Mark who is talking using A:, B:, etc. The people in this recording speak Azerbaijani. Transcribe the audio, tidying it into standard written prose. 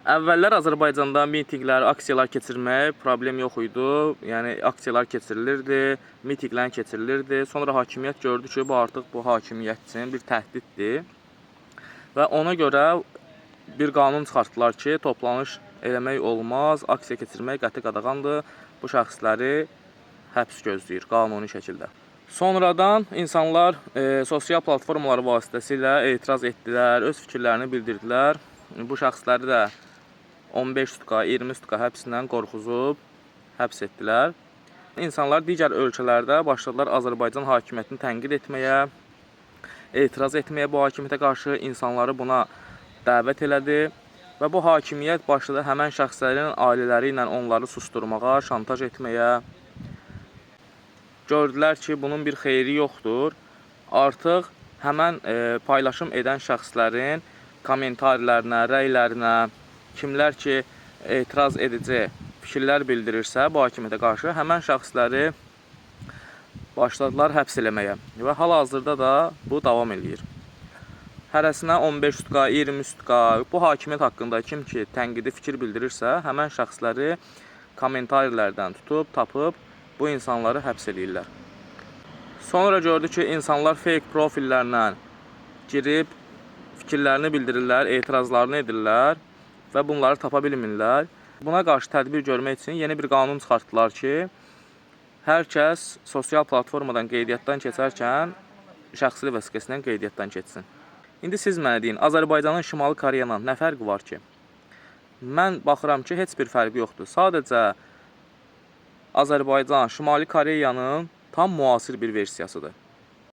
A: Əvvəllər Azərbaycanda mitinqlər, aksiyalar keçirmək problem yox idi. Yəni aksiyalar keçirilirdi, mitinqlər keçirilirdi. Sonra hakimiyyət gördü ki, bu artıq bu hakimiyyət üçün bir təhdiddir. Və ona görə bir qanun çıxartdılar ki, toplanış eləmək olmaz, aksiya keçirmək qəti qadağandır. Bu şəxsləri həbs gözləyir qanuni şəkildə. Sonradan insanlar sosial platformalar vasitəsilə etiraz etdilər, öz fikirlərini bildirdilər. Bu şəxsləri də 15 sutka, 20 sutka həbslə qorxuzub həbs etdilər. İnsanlar digər ölkələrdə başladılar Azərbaycan hakimiyyətini tənqid etməyə, etiraz etməyə bu hakimiyyətə qarşı, insanları buna dəvət elədi və bu hakimiyyət başladı həmən şəxslərin ailələri ilə onları susturmağa, şantaj etməyə. Gördülər ki, bunun bir xeyri yoxdur. Artıq həmən paylaşım edən şəxslərin kommentarilərinə, rəylərinə, kimlər ki etiraz edici fikirlər bildirirsə bu hakimiyyətə qarşı, həmən şəxsləri başladılar həbs eləməyə və hal-hazırda da bu davam eləyir. Hərəsinə 15 sutka, 20 sutka bu hakimiyyət haqqında kim ki tənqidi fikir bildirirsə, həmən şəxsləri kommentarilərdən tutub, tapıb bu insanları həbs eləyirlər. Sonra gördü ki, insanlar fake profillərlə girib fikirlərini bildirirlər, etirazlarını edirlər və bunları tapa bilmirlər. Buna qarşı tədbir görmək üçün yeni bir qanun çıxartdılar ki, hər kəs sosial platformadan qeydiyyatdan keçərkən şəxsi vəsiqəsindən qeydiyyatdan keçsin. İndi siz mənə deyin, Azərbaycanın Şimali Koreya ilə nə fərqi var ki? Mən baxıram ki, heç bir fərqi yoxdur. Sadəcə Azərbaycan Şimali Koreyanın tam müasir bir versiyasıdır.